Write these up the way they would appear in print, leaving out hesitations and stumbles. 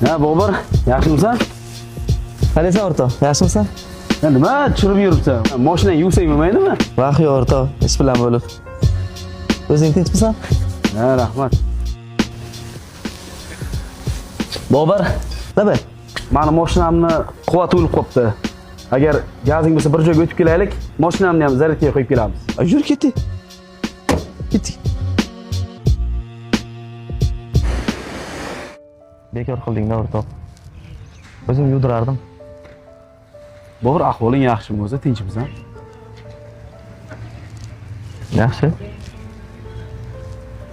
Ha Bobur, yaxshimisan? Qalaysan o'rtoq? Yaxshimisan? Ya nima tushirib yuribsan? Mashinang yuvsang bo'lmaydimi? Vaqt yo'q o'rtoq, ish bilan bo'lib. O'zing tinchmisan? Ha, rahmat. Bobur, Nima? mani mashinamni quvvati o'lib qopti. Agar gazing bo'lsa bir joyga o'tib kelaylik, mashinamni ham zaryadkaga qo'yib kelamiz. Yur ketdik. Ketdik. Bekor qilding-da o'rtoq. O'zim yuvdirardim. Bobur, ahvoling yaxshimi o'zi? Tinchmisan? Yaxshi.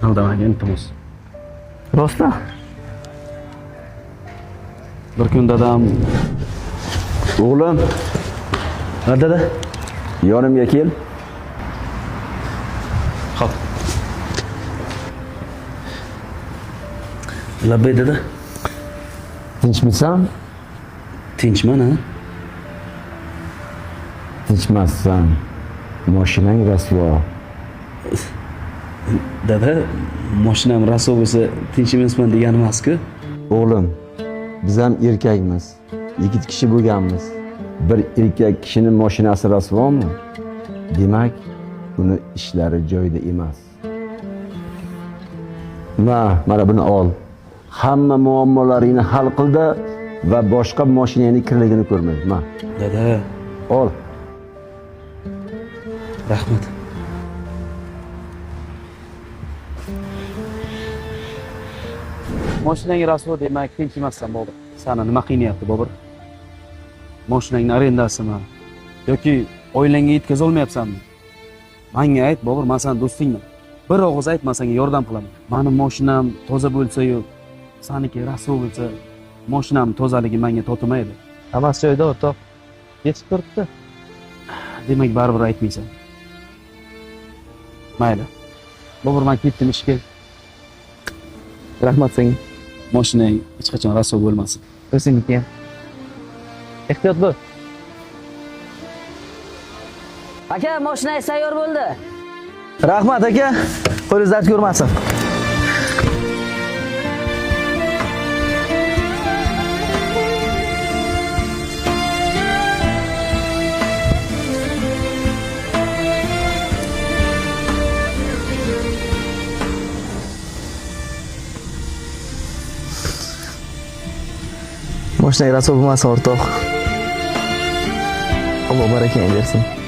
Aldamagin, iltimos. Rostdan? Bir kun dadam, O'g'lim, ha dada, yonimga kel. Xo'p. Labbay dada. Tinchmisan? Tinchman ha? Tinchmassan. Mashinang rasvo. Dada, mashinam rasvo bo'lsa tinch emasman degani emas-ku. O'g'lim, biz ham erkakmiz. Yigit kishi bo'lganmiz. Bir erkak kishining mashinasi rasvomi? Demak, uni ishlari joyida emas. Ma, mana buni ol. Hamma muammolaringni hal qildi va boshqa mashinangni kirligini ko'rmay. Ma. Dada, Ol. Rahmat. Mashinang rasvo demak tinch emassan Bobur. Sani nima qiynayapti Bobur? Mashinangni arendasimi yoki oilangga yetkaza olmayapsanmi? Menga ayt Bobur, men seni do'stingman. Bir og'iz ayt, men senga yordam qilaman. Mani mashinam toza bo'lsa-yu, saniki rasvo bo'lsa, mashinam tozaligi menga totimaydi. Hammasi joyida o'rtoq. Yetib turibdi. Demak, baribir aytmaysan. Mayli. Bobur, men ketdim ishga. Rahmat senga. Mashinang hech qachon rasvo bo'lmasin. O'zingniki ham. Ehtiyot bo'l. Aka, mashinangiz tayyor bo'ldi. Rahmat aka. Qo'lingiz dard ko'rmasin. Mashinang rasvo bo'lmasin o'rtoq. Alloh barakangni bersin.